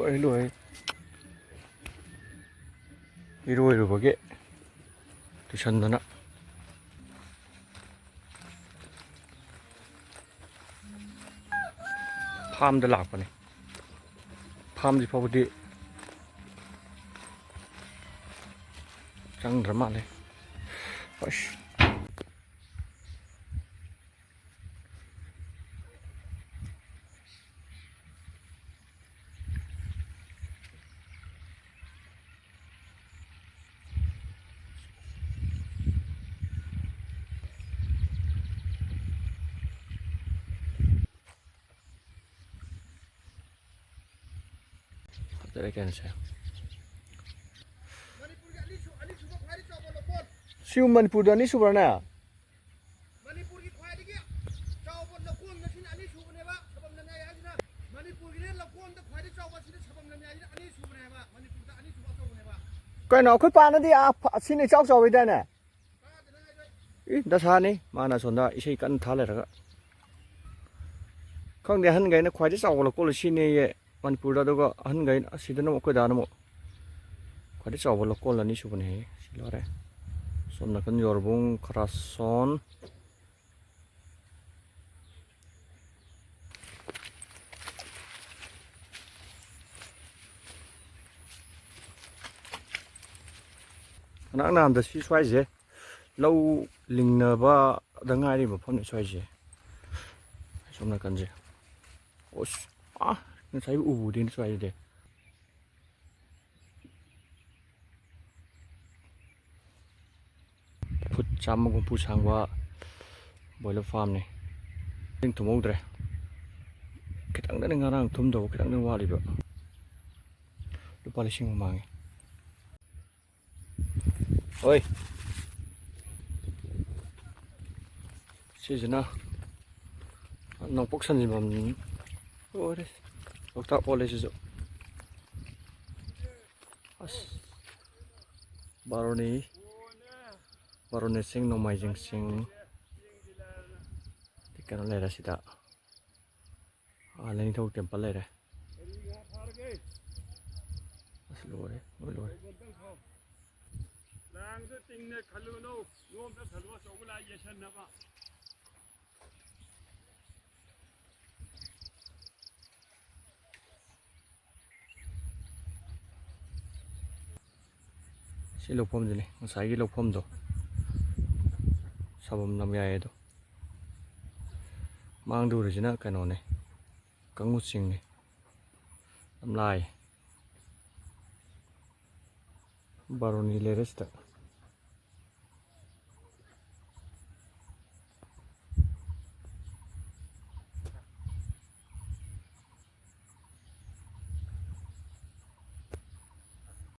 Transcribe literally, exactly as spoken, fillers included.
ꯂꯣꯏ ꯂꯣꯏ꯫ ꯏꯔꯣꯏꯔꯨꯕꯒꯤ ꯇꯨꯁꯟꯗꯅ꯫ ꯐꯥꯝꯗ ꯂꯥꯛꯄꯅꯤ꯫ ꯐꯥꯝꯁꯤ ꯐꯥꯎꯕꯗꯤ ꯆꯪꯗ꯭ꯔ ꯃꯥꯜꯂꯦ꯫ ꯑꯁ꯫ ꯐꯖꯔꯦ ꯀꯩꯅꯣꯁꯦ꯫ ꯁꯤꯕꯨ ꯃꯅꯤꯄꯨꯔꯗ ꯑꯅꯤꯁꯨꯕ꯭ꯔꯅꯦ? ꯃꯅꯤꯄꯨꯔꯒꯤ ꯈ꯭ꯋꯥꯏꯗꯒꯤ ꯆꯥꯎꯕ ꯂꯧꯀꯣꯟ ꯑꯁꯤꯅ ꯑꯅꯤꯁꯨꯕꯅꯦꯕ, ꯁꯕꯝ ꯂꯝꯌꯥꯏ ꯍꯥꯏꯁꯤꯅ꯫ ꯃꯅꯤꯄꯨꯔꯒꯤꯅꯦ ꯂꯧꯀꯣꯟꯗ ꯈ꯭ꯋꯥꯏꯗꯒꯤ ꯆꯥꯎꯕ ꯑꯁꯤꯅ ꯁꯕꯝ ꯂꯝꯌꯥꯏꯁꯤꯅ ꯑꯅꯤꯁꯨꯕꯅꯦꯕ, ꯃꯅꯤꯄꯨꯔꯗ ꯑꯅꯤꯁꯨꯕ ꯑꯆꯧꯕꯅꯦꯕ꯫ ꯀꯩꯅꯣ, ꯑꯩꯈꯣꯏ ꯄꯥꯅꯗꯤ ꯑꯥ ꯐ-, ꯑꯁꯤꯅ ꯏꯆꯥꯎ ꯆꯥꯎꯋꯤꯗꯥꯏꯅꯦ? ꯏ, ꯗꯁꯥꯅꯤ, ꯃꯥꯅ ꯁꯣꯝꯗ ꯏꯁꯩ ꯀꯟꯅ ꯊꯥ ꯂꯩꯔꯒ꯫ ꯈꯪꯗꯦ, ꯑꯍꯟꯈꯩꯅ ꯈ꯭ꯋꯥꯏꯗꯒꯤ ꯆꯥꯎꯕ ꯂꯧꯀꯣꯜ ꯁꯤꯅꯦꯌꯦ ꯃꯅꯤꯄꯨꯔꯗ, ꯑꯗꯨꯒ ꯑꯍꯟꯈꯩ ꯑꯁꯤꯗꯅ ꯑꯃꯨꯛ, ꯑꯩꯈꯣꯏ ꯗꯥꯅ ꯑꯃꯨꯛ ꯈ꯭ꯋꯥꯏꯗꯒꯤ ꯆꯥꯎꯕ ꯂꯧꯀꯣꯜ ꯑꯅꯤ ꯁꯨꯕꯅꯦ꯫ ꯁꯤ ꯂꯣꯏꯔꯦ꯫ ꯁꯣꯝ ꯅꯥꯀꯟ ꯌꯣꯔꯕꯨꯡ, ꯈꯔꯥꯁꯣꯟ꯫ ꯉꯔꯥꯡ ꯅꯍꯥꯟꯗ ꯁꯤ ꯁ꯭ꯋꯥꯏꯁꯦ ꯂꯧ ꯂꯤꯡꯅꯕꯗ ꯉꯥꯏꯔꯤꯕ ꯃꯐꯝꯅꯤ ꯁ꯭ꯋꯥꯏꯁꯦ꯫ ꯁꯣꯝ ꯅꯥꯀꯟꯁꯦ꯫ ꯑꯁ, ꯑꯥ, ꯉꯁꯥꯏ ꯎꯕꯨꯗꯤ ꯁ꯭ꯋꯥꯏꯗꯗꯤ꯫ ꯐꯨꯠ ꯆꯥꯝꯃꯒ ꯍꯨꯝꯐꯨ ꯁꯥꯡꯕ ꯕꯣꯏꯂꯔ ꯐꯥꯝꯅꯤ꯫ ꯏꯁꯤꯡ ꯊꯨꯝꯍꯧꯗ꯭ꯔꯦ꯫ ꯈꯤꯇꯪꯗꯅꯤ ꯉꯔꯥꯡ ꯊꯨꯝꯗꯧꯕ, ꯈꯤꯇꯪꯗꯅꯤ ꯋꯥꯠꯂꯤꯕ꯫ ꯂꯨꯄꯥ ꯂꯤꯁꯤꯡ ꯑꯃ ꯃꯥꯡꯉꯦ꯫ ꯍꯣꯏ꯫ ꯁꯤꯁꯤꯅ ꯅꯣꯡꯄꯣꯛ ꯁꯟꯖꯤꯟꯐꯝ ꯑꯣꯏꯔꯦ꯫ ꯂꯣꯛꯇꯥꯛ ꯑꯣꯜꯂꯦ ꯁꯤꯁꯨ꯫ ꯑꯁ, ꯕꯥꯔꯣꯅꯤ, ꯕꯥꯔꯣꯅꯤ ꯆꯤꯡ, ꯅꯣꯡꯃꯥꯏꯖꯤꯡ ꯆꯤꯡ꯫ ꯀꯩꯅꯣ ꯂꯩꯔꯦ ꯁꯤꯗ꯫ ꯑꯥ, ꯂꯥꯏꯅꯤꯡꯊꯧ ꯇꯦꯝꯄꯜ ꯂꯩꯔꯦ꯫ ꯑꯁ, ꯂꯣꯏꯔꯦ, ꯂꯣꯏ ꯂꯣꯏꯔꯦ꯫ ꯂꯥꯡꯗ ꯇꯤꯡꯅ ꯈꯜꯂꯨꯅꯨ, ꯅꯣꯡꯗ ꯈꯜꯂꯨ ꯑꯆꯧꯕ ꯂꯥꯏ ꯌꯦꯁꯟꯅꯕ꯫ ꯁꯤ ꯂꯧꯐꯝꯁꯤꯅꯦ, ꯉꯁꯥꯏꯒꯤ ꯂꯧꯐꯝꯗꯣ, ꯁꯥꯐꯝ ꯂꯝꯌꯥꯏ ꯑꯗꯣ꯫ ꯃꯥꯡꯗ ꯎꯔꯤꯁꯤꯅ ꯀꯩꯅꯣꯅꯦ, ꯀꯥꯡꯉꯨ ꯆꯤꯡꯅꯤ, ꯂꯝꯂꯥꯏ꯫ ꯕꯥꯔꯣꯅꯤ ꯂꯩꯔꯦ ꯁꯤꯗ꯫